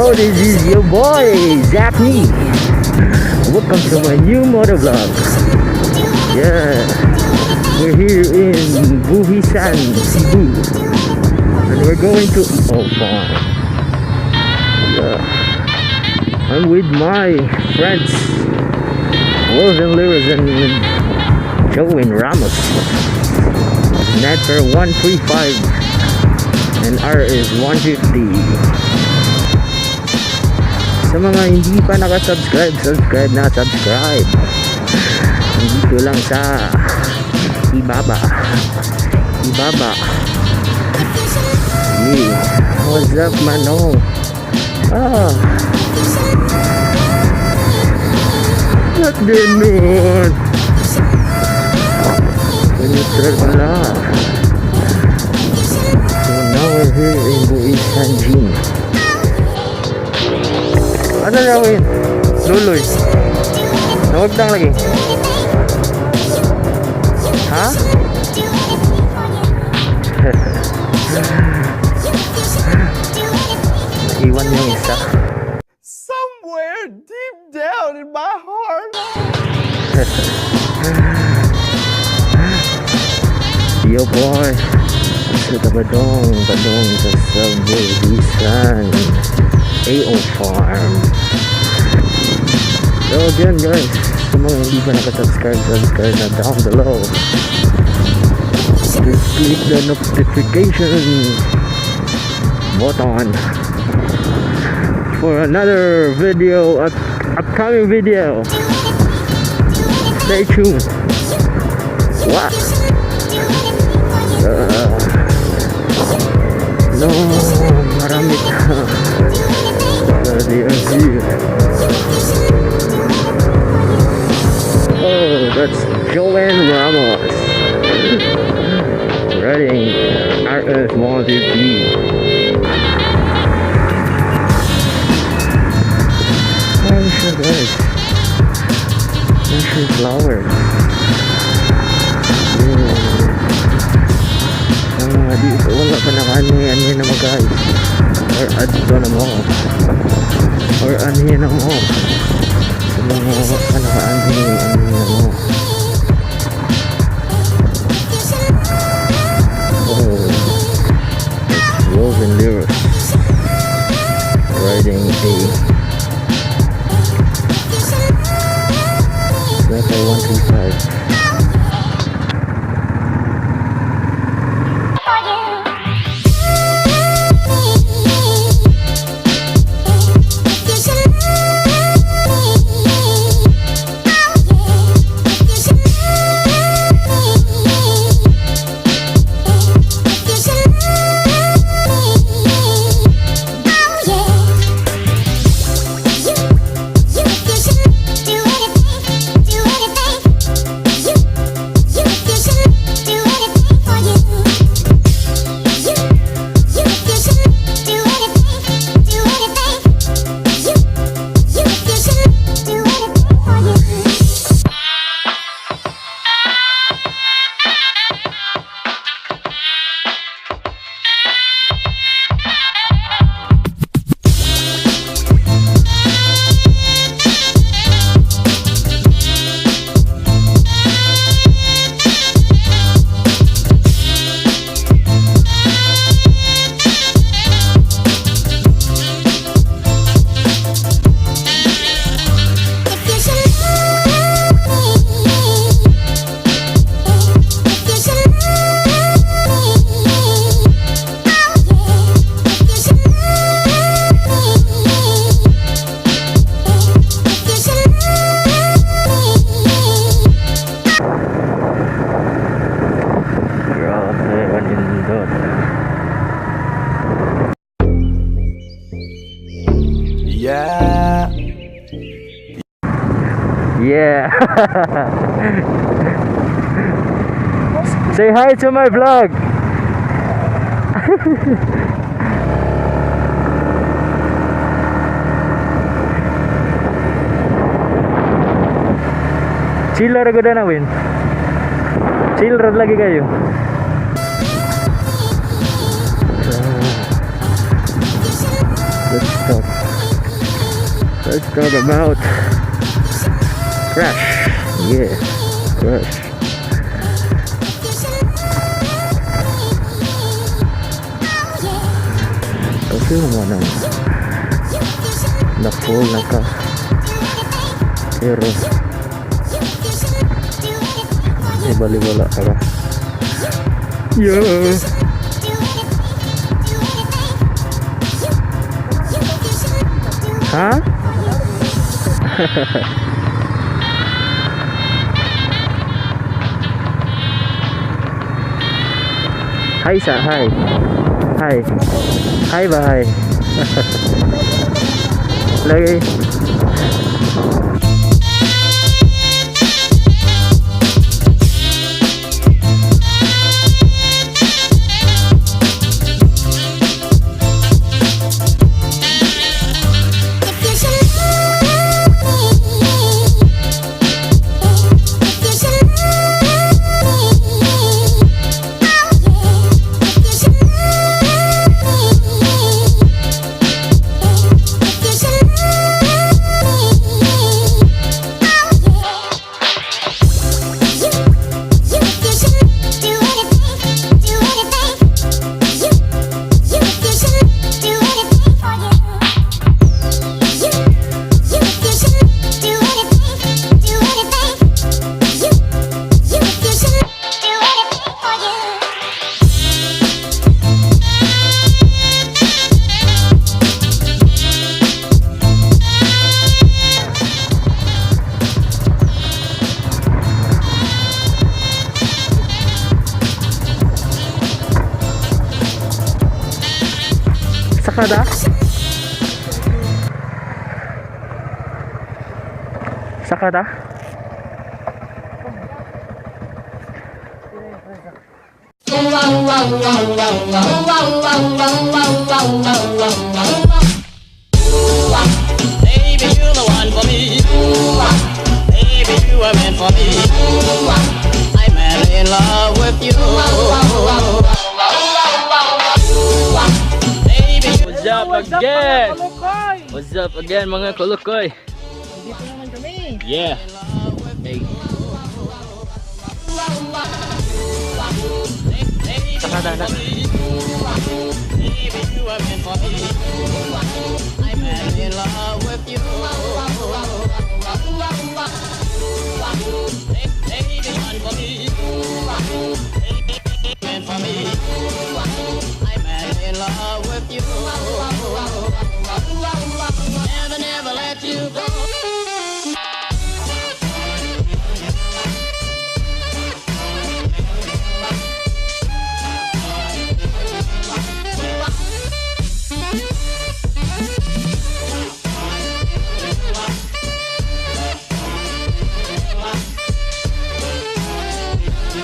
Hello, this is your boy, Zach Nee. Welcome to my new motovlog. Yeah, we're here in Buhisan, Cebu. And we're going to Oh Farm. Yeah. I'm with my friends, Wilson Lewis and Joey Ramos. Netter 135 and R is 150. Sa mga hindi pa nakasubscribe, subscribe na, subscribe. Dito lang sa ibaba. Ibaba. Yeah. What's up, Manong? Ah. Ba't ganun? Neutral pala. So now we're here in Buisan Gym. Ano na yun? Luloy. Nawag lang lagi. Ha? Naiwan yung isa. Somewhere deep down in my heart. Yo boy. Sa Tabadong, Badong sa Buhisan AO Farm. So again guys, sa mga hindi pa nakasubscribe, subscribe na down below. Just click the notification button for another video, upcoming video. Stay tuned. What? No, marami na. They are here. Oh, that's Joanne Ramos riding RS 150. Ano siya, guys? Ano siya, flower? Yeah. Ah, di, wala pa naka-ano na mo, guys. Or adto na mo. Or anhi na mo. Sa mga wala pa naka-anhi, anhi na mo. Oh, it's Wilson Lewis riding a Sniper 135. Grabe, kanindot. Yeah. Yeah. Say hi to my vlog. Chill ra gud na win. Chill ra lagi kayo. Let's start. Let's talk about crash. Yeah, crash. Kasi mo nang na-full na ka. Pero ibaliwala ka ba? Yeah. Ha? Hi sa, hi. Hi. Hi ba, hi. Lagi. If you should love me, if you should love me, oh yeah. If you should love me, if you should love me, oh yeah. You, if you should do anything, do anything. You, if you should do anything for you. You, if you should do anything, do anything. You, if you should do anything for you. Sakada? Sakada? Baby, you're the one for me. Baby, you were meant for me. I'm madly in love with you. Baby, What's up again? What's up again, mga kulukoy? Dito naman kami. Yeah. Hey. Sakada na. Baby, you were meant for me. I'm madly in love with you. Baby, one for me. Meant for me. I'm madly in love with you. Never, never let you go.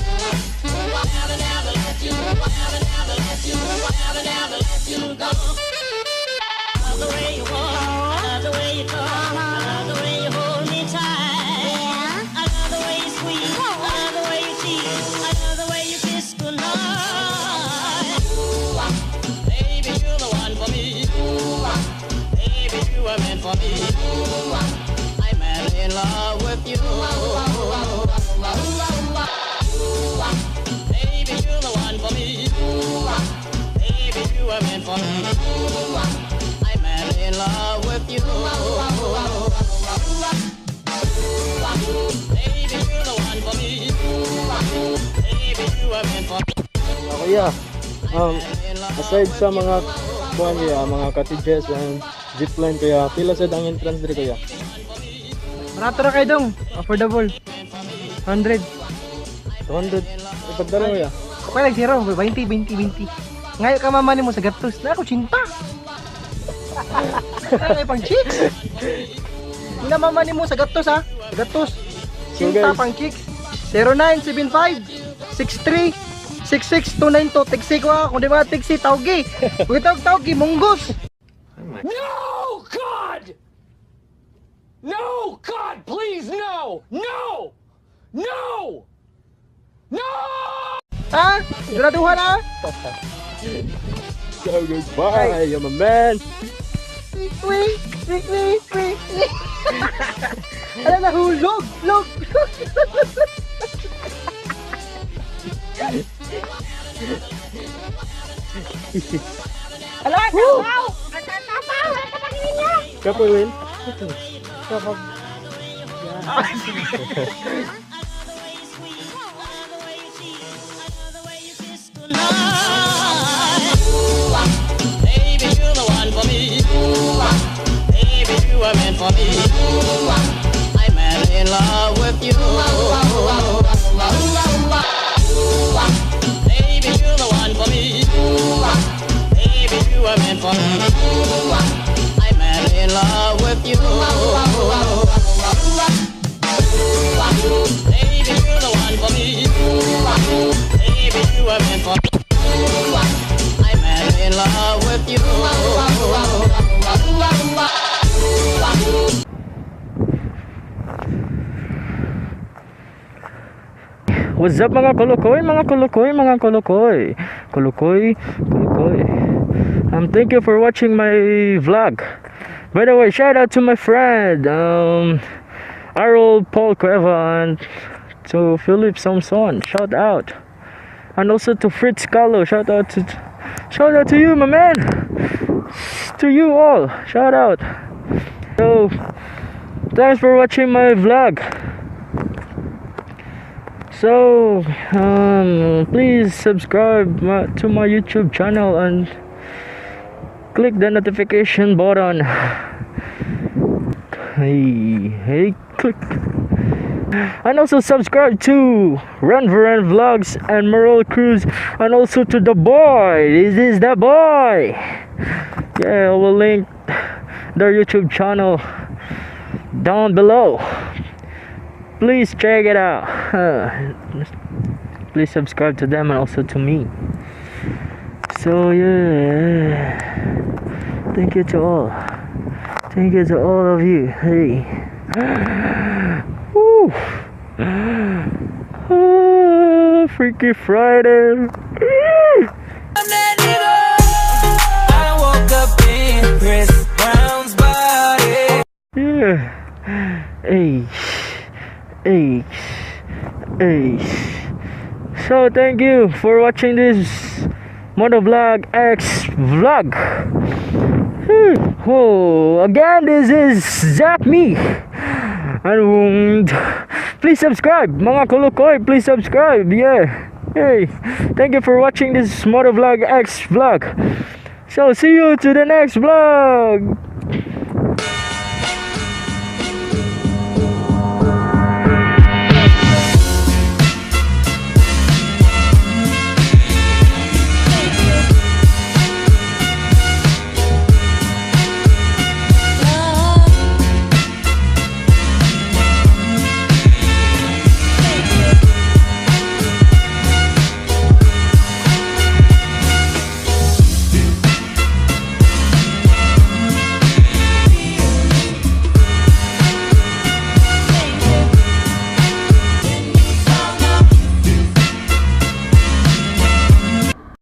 Never, never let you, never, never let you, never, never let you go. Love the way you walk, I love the way you talk, I love the way you hold me tight. I love the way you squeeze, I love the way you tease, I love the way you kiss goodnight. Baby, you're the one for me. Baby, you were meant for me. I'm madly in love with you. Baby, you're the one for me. Baby, you were meant for me. I'm madly in love with you. Baby, you're the one for me. Baby, you were meant for me. Kuya, aside sa mga kuan kuya, mga cottages and zipline kuya, pila sad ang entrance diri, kuya? Barato ra kay dong. Affordable. 100. 200 pagdala, kuya. Okay lang zero. 20, 20, 20. Ngayo ka mama nimo sa gatos na ako chinta. Ay pang chicks. Ina mama nimo sa gatos ha. Sa gatos. So, Chinta guys. pang chicks. 0975 63 66292. Tiksi ko ha. Kung di ba tiksi, tawgi. Kung tawag tawgi, munggos. No, God! No, God, please, no! No! No! No! Ha? Siguraduhan ha? Go, goodbye, I'm a man. Wait, wait. Wee, wee, wee, wee. Ano na, hulog! Log! Ala, tamaw! Tamaw! Kapoy, Will. Kapag. Baby, you're the one for me. Baby, you were meant for me. I'm madly in love with you. Baby, you're the one for me. Baby, you were meant for me. I'm madly in love with you. Baby, you're the one for me. Baby, you were meant for me. I'm madly in love with you. What's up, mga kulukoy, mga kulukoy, mga kulukoy? Kulukoy, kulukoy. Thank you for watching my vlog. By the way, shout out to my friend, Arol Paul Cueva, and to Philip Samson. Shout out. And also to Fritz Carlo. Shout out to you, my man. To you all. Shout out. So, thanks for watching my vlog. So, please subscribe to my YouTube channel and click the notification button. Hey, hey, click. And also subscribe to Ren Varen Vlogs and Merle Cruz, and also to the boy. This is the boy. Yeah, I will link their YouTube channel down below. Please check it out. Please subscribe to them and also to me. So yeah, thank you to all. Thank you to all of you. Hey. Woo. Ah, Freaky Friday. I woke up in Chris Brown's body. Yeah. Hey. Hey. Hey. So thank you for watching this Motovlog X vlog. Oh, again, this is Zach Me. And please subscribe, mga kulukoy, please subscribe. Yeah. Hey, thank you for watching this Motovlog X vlog. So see you to the next vlog.